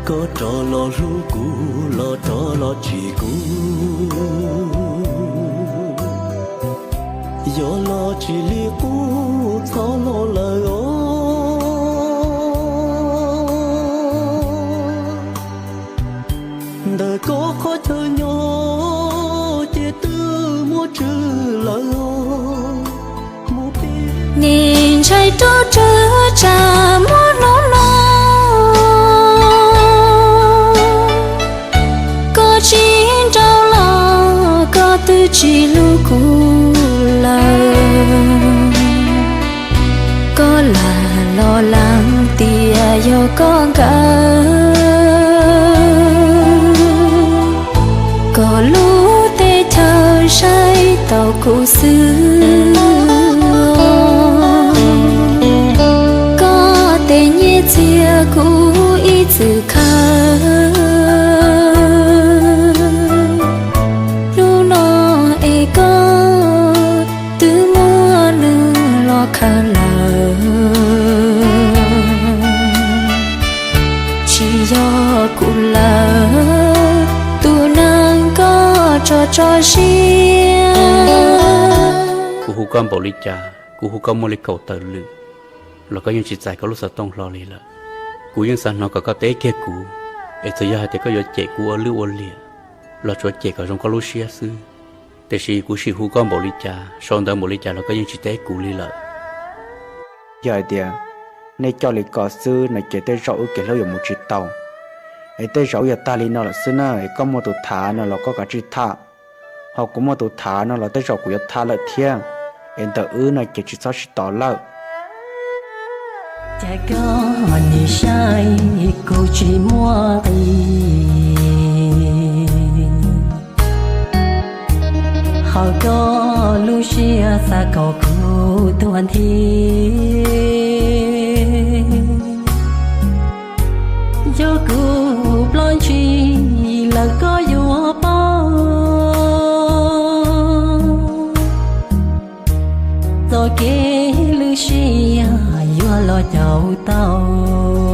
Koj rov los hlub kuv los rov los tsim kuv, yog los tsis li qub txhob los lawm os. Ntawm koj qhov chaw nyob ces twb muab tswj lawm os. Mus pem, nim ntshai rau tsawg tsam muab hnub no. Koj tsis nrauj los koj twb tsis hlub kuv lawm. Koj lam los lees tias yog koj nkawd, kom lub teb chaws saib taus kuv xwb. Koj tej nyiaj txiag kuv ib txwm khaws, hnub no es koj twb muab nws los khaws lawm. Tsis yog kuv lawm, tus neeg koj tso tso siab. Kuv hu koj npaum li cas, kuv hu koj muaj li kaum tawm lwm los koj yeej tsis txais koj lub xov tooj hlo li lawm. Kuv yeej xav hnov kom koj teb kiag kuv, es txawm yog hais tias koj yuav cem kuv ua lwj ua liam los tsuav cem kom zoo koj lub siab xwb. Tiam sis kuv sim hu koj npaum li cas, sau ntawv npaum li cas los koj yeej tsis teb kuv li lawm. Yog hais tias nej coj li ko xwb no ces tej zaum wb kev hlub yuav mus tsis tau. Es tej zaum wb yuav tag li no lawm xwb na, es koj muaj tus tham no los koj kav tsij tham, ho kuv muaj tus tham no los tej zaum kuv yuav tham lawm thiab. Es ntawm wb no ces tsis txhob sib tos lawm. Cas koj nim saib kuv tsis muaj nqis, ho koj lub siab xav kom kuv tuag nthi. Yog kuv ploj ntshis lawm koj yuav paub, txoj kev lwj siab yuav los caum tau.